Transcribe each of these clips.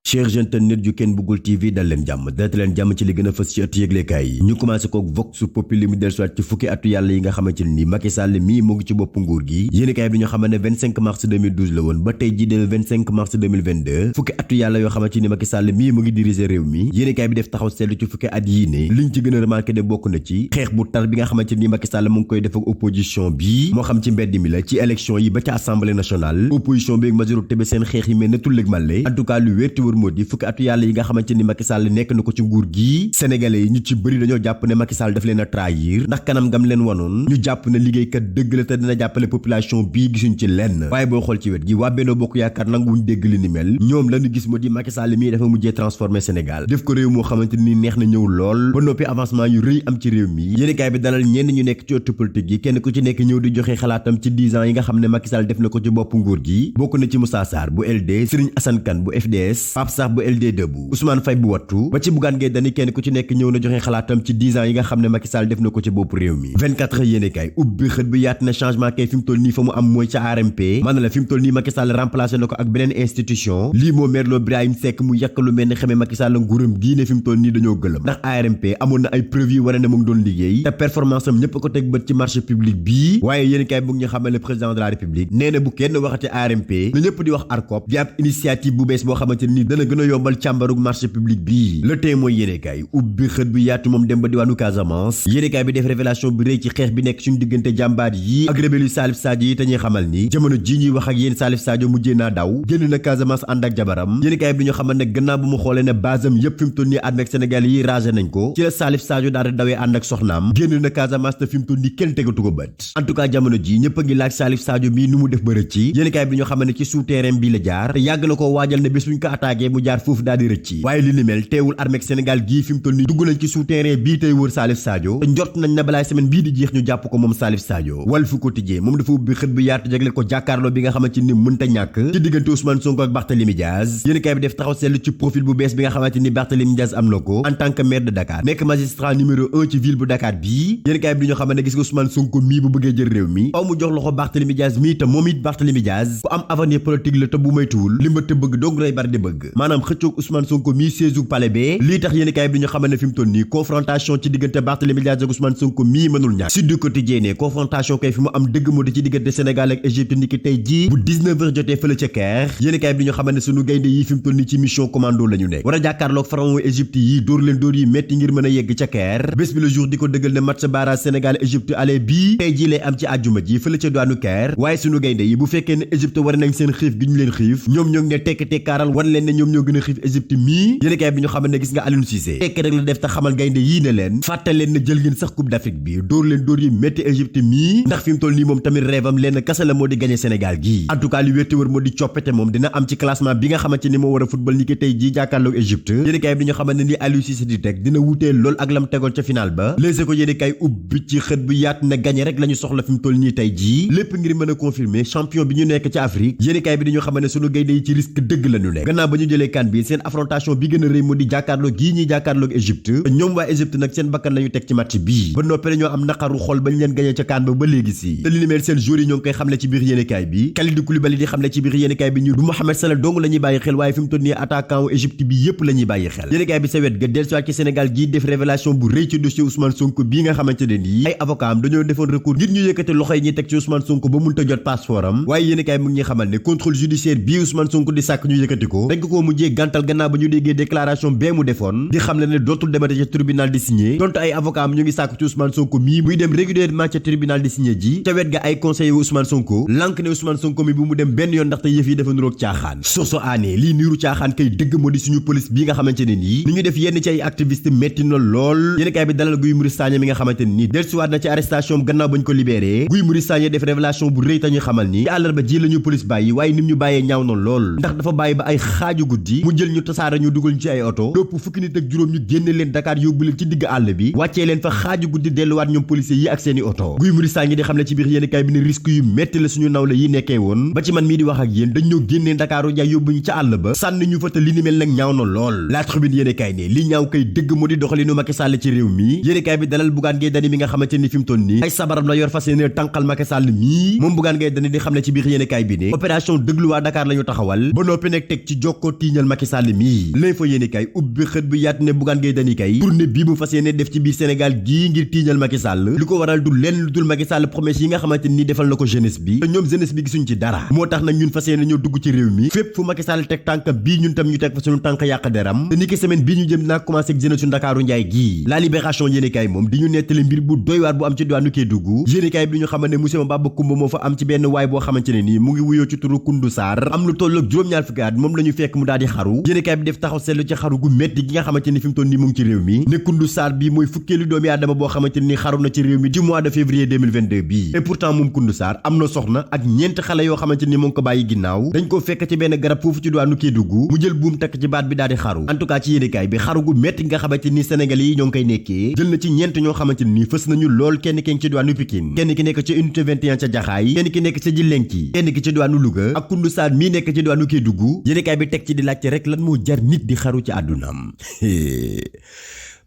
Chers internet yu Ken Bougoul TV dal leen jàmm ci li gën a fës ci ëtt yëglekaay yi ñu commencé kook Vox Populi mu dellusiwaat ci fukki atu yàlla yi nga xamante ne ni Macky Sall mii mu ngi ci bopp nguur gi yéenekaay bi ñu xamal ne 25 mars 2012 la woon ba tey ji de 25 mars 2022 fukki atu yàlla yoo xamante ni Macky Sall mii mu ngi diriger réew mi yéenekaay bi def taxaw seetlu ci fukki at yii ne liñ ci gën a remarqué de bokk na ci xeex bu tar bi nga xamante ni Macky Sall mu ngi koy def ak opposition bi moo xam ci mbedd mi la ci élection yi ba ca assemblée nationale opposition bi ak majorité bi seen xeex yi mel na tulleeg màlle en tout cas lu wér te wër moo di fukki atu yàlla yi nga xamante ni Macky Sall nekk na ko ci nguur gi sénégalais yi ñu ci bëri dañoo jàpp ne Macky Sall daf leen a trahir ndax kanam ngam leen wanoon ñu jàpp ne liggéeykat dëgg la te dina jàppale population bii gisuñ ci lenn waaye boo xool ci wet gi waa Benno Bokk Yaakaar nanguwuñ dégg li ni mel ñoom lañu gis moo di Macky Sall mii dafa mujjee transformer Sénégal def ko réew moo xamante ni neex na ñëw lool ba noppi avancement yu rëy am ci réew mi yéenekaay bi dalal ñenn ñu nekk ci ëtt politique yi kenn ku ci nekk ñëw di joxe xalaatam ci 10 ans yi nga xam ne Macky Sall def na ko ci bopp nguur gi bokk na ci Moussa Sarr bu LD Serigne Assane Kane bu FDS Pape Sarr bu LD Debout Ousmane Faye bu wattu ba ci Bougane Gueye Dany kenn ku ci nekk ñëw na joxe xalaatam ci 10 ans yi nga xam ne Macky Sall def na ko ci bopp réew mi 24 heures yéenekaay ubbi xët bi yaat na changement kay fi mu toll nii fa mu am mooy ca ARMP maanaam la fi mu toll nii Macky Sall remplacé na ko ak beneen institution lii moo merloo Birahim Seck mu yàq lu mel ni xamee Macky Sall nguuram gii ne fi mu toll nii dañoo gëlëm ndax ARMP amoon na ay preuve yi wane ne mu ngi doon liggéey te performance am ñëpp ko teg bët ci marché public bii waaye yéenekaay bu ñu xamal ne président de la république nee na bu kenn waxati ARMP na ñëpp di wax ARCOP di ab initiative bu bees boo xamante ni dana gën a yombal càmbarug marché public bii le tey mooy yéenekaay ubbi xët bi yaatu moom dem ba diwaanu Casamance yéenekaay bi def révélation bi rëy ci xeex bi nekk suñu diggante jàmbaar yi ak rébellu Salif Sadio yi te ñuy xamal ni jamono ji ñuy wax ak yéen Salif Sadio mujjee naa daw génn na Casamance ànd ak jabaram yéenekaay bi ñu xamal ne gannaaw bu mu xoolee ne basam yépp fi mu toll nii armée ak Sénégal yi ragé nañ ko ci la Salif Sadio daal di dawee ànd ak soxnaam génn na Casamance te fi mu toll nii kenn tegatu ko bët en tout cas jamono ji ñëpp a ngi laaj Salif Sadio mii nu mu def ba rëcc yéenekaay bi ñu xamal ne ci souterrain bi la jaar te yàgg na ko waajal ne bés buñ ko attaqué mu jaar foofu daal di rëcc waaye li ni mel teewul armée Sénégal gii fi mu toll nii dugg nañ ci souterrain bii tey wër Salif Sadio te njort nañ na balaay semaine bii di jeex ñu jàpp ko moom Salif Sadio Walf Quotidien moom dafa ubbi xët bi yaatu jagleel ko jàkkaarloo bi nga xamante ni mënta ñàkk ci diggante Ousmane Sonko ak Barthélémy Diaz yéenekaay bi def taxaw seetlu ci profil bu bees bi nga xamante ni Barthélémy Diaz am na ko en tant que maire de Dakar nekk magistrat numéro 1 ci ville bu Dakar bii yéenekaay bi di ñoo xamante ne gis nga Ousmane Sonko mii bu bëggee jël réew mi aw mu jox loxo Barthélémy Diaz mii te moom it Barthélémy Diaz ku am avenir politique la te bu moytuwul li mbëtt bëgg dong lay bari di bëgg maanaam xëccoog Ousmane Sonko mii siège palais bee lii tax yéenekaay bi di ñoo xamante ne fi mu toll nii confrontation ci diggante Barthélémy Diaz ak Ousmane Sonko mii mënul ñàkk Sud Quotidien ne confrontation kay fi mu am dëgg moo di ci diggante Sénégal ak Égypte niki tey jii bu 19h jotee fële ca Caire yéenekaay bi di ñoo xamante ne sunu gaynde yi fi mu toll nii ci mission commando la ñu nekk war a jàkkaarloog pharaon Égypte yi dóor leen dóor yi metti ngir mën a yegg ca Caire bés bi le jour di ko dëggal ne match barrage Sénégal Égypte aller bii tey jii lay am ci àjjuma ji fële ca douane Caire waaye sunu gaynde yi bu fekkee ne Égypte war nañ seen xiif gi ñu leen xiif ñoom ñoo ngi ne tekk tekkaaral wan leen ne ñoom ñoo gën a xiif Égypte mii yéenekaay bi ñu xamante ne gis nga Aliou Cissé tekk rek la def tax xamal gaynde yii ne leen fàttal leen na jël ngeen sax coupe d'Afrique bi dóor leen dóor yi metti Égypte mii ndax fi mu toll nii moom tamit rêvam leen kasa la moo di gagné Sénégal gii en tout cas li wérte wër moo di coppite moom dina am ci classement bi nga xamante ni moo war a football ni ki tey jii jàkkaarloog Égypte yéenekaay bi ñu xamante ne ni Aliou Cissé di teg dina wutee lool ak lam tegoon ca final ba Les Échos yéenekaay ubbi ci xët bu yaat na gagné rek la ñu soxla fi mu toll nii tey jii lépp ngir mën a confirmer champion bi ñu nekk ci Afrique yéenekaay bi dañu xamante ne sunu gaynde yi ci risque dëgg la ñu nekk gannaaw ba ñu jëlee kan bi seen affrontation bi gën a rëy moo di jàkkaarloog gii ñuy jàkkaarloog Égypte ñoom waa Égypte nag seen bakkan la ñu teg ci match bii ba noppi ñoo am naqaru xol bañ leen gagné ca kan ba léegi si te li ni mel seen joueurs yi ñoo ngi koy xamle ci biir yéenekaay bi Kalidou Koulibaly di xamle ci biir yéenekaay bi ñu du Mohamed Salah dong la ñuy bàyyi xel waaye fi mu toll nii attaquant wu Égypte bi yépp la ñuy bàyyi xel yéenekaay bi sa wet ga dellusiwaat ci Sénégal gii def révélation bu rëy ci dossier Ousmane Sonko bii nga xamante ne nii ay avocat am dañoo defoon recours ngir ñu yëkkate loxo yi ñuy teg ci Ousmane Sonko ba munta jot passeport am waaye yéenekaay mu ngi ñuy xamal ne contrôle judiciaire bii Ousmane Sonko di sàkk ñu yëkkati ko dañ ko mujjee gàntal gannaaw ba ñu déggee déclaration bee mu defoon di xam le ne dootul demate ca tribunal di signé donte ay avocat am ñu ngi sàkk ci Ousmane Sonko mii muy dem régulièrement ca tribunal di signé ji ca wet ga ay conseiller Ousmane Sonko lànk ne Ousmane Sonko mi bu mu dem benn yoon ndaxte yëf yi dafa nuroog caaxaan soso aanee lii niiru caaxaan kay dëgg moo di suñu police bii nga xamante ne nii ni ñu def yenn ci ay activiste metti na lool yéenekaay bi dalal Guy Marius Sagna mi nga xamante ne nii dellusiwaat na ci arrestation gannaaw bañ ko libéré Guy Marius Sagna def révélation bu rëy tañuy xamal ni ci àllarba ji la ñu police bàyyi waaye nim ñu bàyyee ñaaw na lool ndax dafa bàyyi ba ay xaaju guddi mu jël ñu tasaare ñu dugal ñu ci ay oto lépp fukki nit ak juróom ñu génne leen Dakar yóbbu leen ci digg àll bi wàccee leen fa xaaju guddi delluwaat ñoom policiers yi ak seeni oto Guy Marius Sagna di xamle ci biir yéenekaay bi ne risque yu metti la suñu nawle yi nekkee woon ba ci man mii di wax ak yéen dañ ñoo génnee Dakaaru jaay yóbbu ñu ca àll ba sànni ñu fa te li ni mel nag ñaaw na lool La Tribune yéenekaay ne li ñaaw kay dëgg moo di doxalinu Macky Sall ci réew mi yéenekaay bi dalal Bougane Gueye Dany mi nga xamante ni fi mu toll nii ay sabaram la yor fas yéene tànqal Macky Sall mii moom Bougane Gueye Dany di xamle ci biir yéenekaay bi ne opération dëglu waa Dakar la ñu taxawal ba noppi nag teg ci jokkoo tiiñal Macky Sall mii. L'info yéene kay ubbi xët bu yaat ne Bougane Gueye Dany kay tournée bii mu fas yéene def ci biir Sénégal gii ngir tiiñal Macky Sall li ko waral du lenn lu dul Macky Sall promesse yi nga xamante ni defal na ko jeunesse bi te ñoom jeunesse bi gisuñ ci dara. moo tax nag ñun fas yéene ñoo dugg ci réew mi fépp fu Macky Sall teg tànkam bii ñun tam ñu teg fa suñu tànk yàq deram te ni ki semaine bii ñu jëm dinaa commencé ak jeunesse su Ndakaaru njaay gii. La Libération yéene kay moom di ñu nettali mbir bu doy waar bu am ci diwaanu Kédougou. yéene kay bi ñu xamante ne monsieur Baba Coumba moo fa am ci benn waay boo xamante ne nii mu ngi wuyoo ci turu Koundou Sarr am lu toll ak juróom-ñaar fukki at moom la ñu fekk mu daal di xaru. yéene kay bi def taxaw seetlu ci xaru gu métti gi nga xamante ni fi mu toll nii mu ngi ci réew mi ne Koundou Sarr bi mooy fukkeelu doomi aadama boo xamante ni xaru na ci réew mi ci mois de février 2022 bii. Et pourtant moom Koundou Sarr am na soxna ak ñeent xale yoo xamante ni mu ngi ko bàyyi ginnaaw dañ ko fekk ci benn garab foofu ci diwaanu Kédougou mu jël buum takk ci baat bi daal di xaru. En tout cas ci yéene kay bi xaru gu métti nga xamante ni sénégalais yi ñoo ngi koy nekkee jël na ci ñeent ñoo xamante ni fës nañu lool kenn ki ci diwaanu Pikine kenn ki nekk ci unité 21 ca Jaxaay kenn ki nekk ca Djilenki kenn ki ci diwaanu Louga ak Koundou Sarr mii nekk ci diwaanu Kédougou. yéene kay bi teg ci di laajte rek lan moo jar nit di xaru ci àddunaam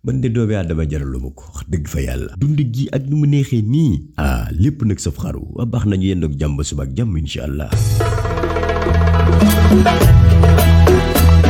man de doomi Aadama jaralu ma ko wax dëgg fa yàlla dund gi ak nu mu neexee nii lépp nag saf xaru wa baax nañu yenn ak jàmm suba ak jàmm incha allah.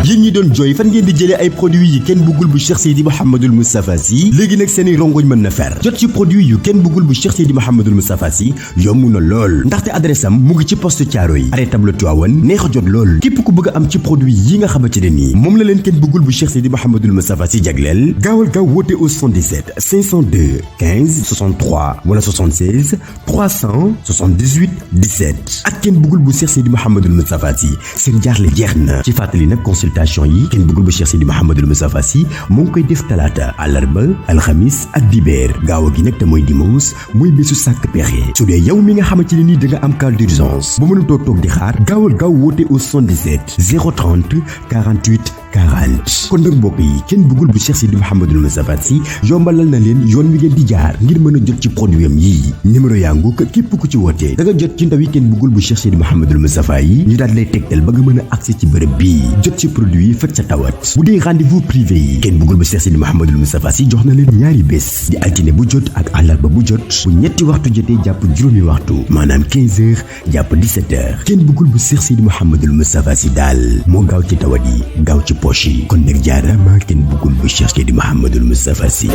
yéen ñi doon jooy fan ngeen di jëlee ay produits yi kenn bëggul bu Cheikh Seydi Mouhamadoul Moustapha Sy léegi nag seeni rongoñ mën na fer jot ci produit yu kenn bëggul bu Cheikh Seydi Mouhamadoul Moustapha Sy yomb na lool ndaxte adresse am mu ngi ci poste Thiaroye yi arrêt table Tivaouane neex a jot lool képp ku bëgg a am ci produit yi nga xamante ne nii moom la leen kenn bëggul bu Cheikh Seydi Mouhamadoul Moustapha Sy jagleel gaawal gaaw woote au 77 502 15 63 wala 76 378 17 ak kenn bëggul bu Cheikh Seydi Mouhamadoul Moustapha Sy seen jaaxle jeex na ci fàttali nag consultation yi kenn bëggul bu Cheikh Seydi Mouhamadoul Moustapha Sy moo ngi koy def talaata àllarba alxamis ak dibeer gaaw gi nag te mooy dimanche mooy bésu sàkk pexe su dee yow mi nga xamante ne nii da nga am cas d'urgence ba mënutoo toog di xaar gaawal gaaw woote au 77 030 48 40 kon nag mbokk yi kenn bëggul bu Cheikh Seydi Mouhamadoul Moustapha Sy yombalal na leen yoon wi ngeen di jaar ngir mën a jot ci produit am yii numéro yaa ngu ko képp ku ci wootee da nga jot ci ndaw yi kenn bëggul bu Cheikh Seydi Mouhamadoul Moustapha yi ñu daal lay tegtal ba nga mën a accès ci bërëb bii jot ci produit yi faj sa tawat bu dee rendez-vous privé yi kenn bëggul bu Cheikh Seydi Mouhamadoul Moustapha Sy jox na leen ñaari bés di altine bu jot ak àllarba bu jot bu ñetti waxtu jotee jàpp juróomi waxtu maanaam 15 heures jàpp 17 heures kenn bëggul bu Cheikh Seydi Mouhamadoul Moustapha Sy daal moo gaaw ci tawat yi gaaw ci poche yi kon nag jaarama kenn bëggul bu Cheikh Seydi Mouhamadoul Moustapha Sy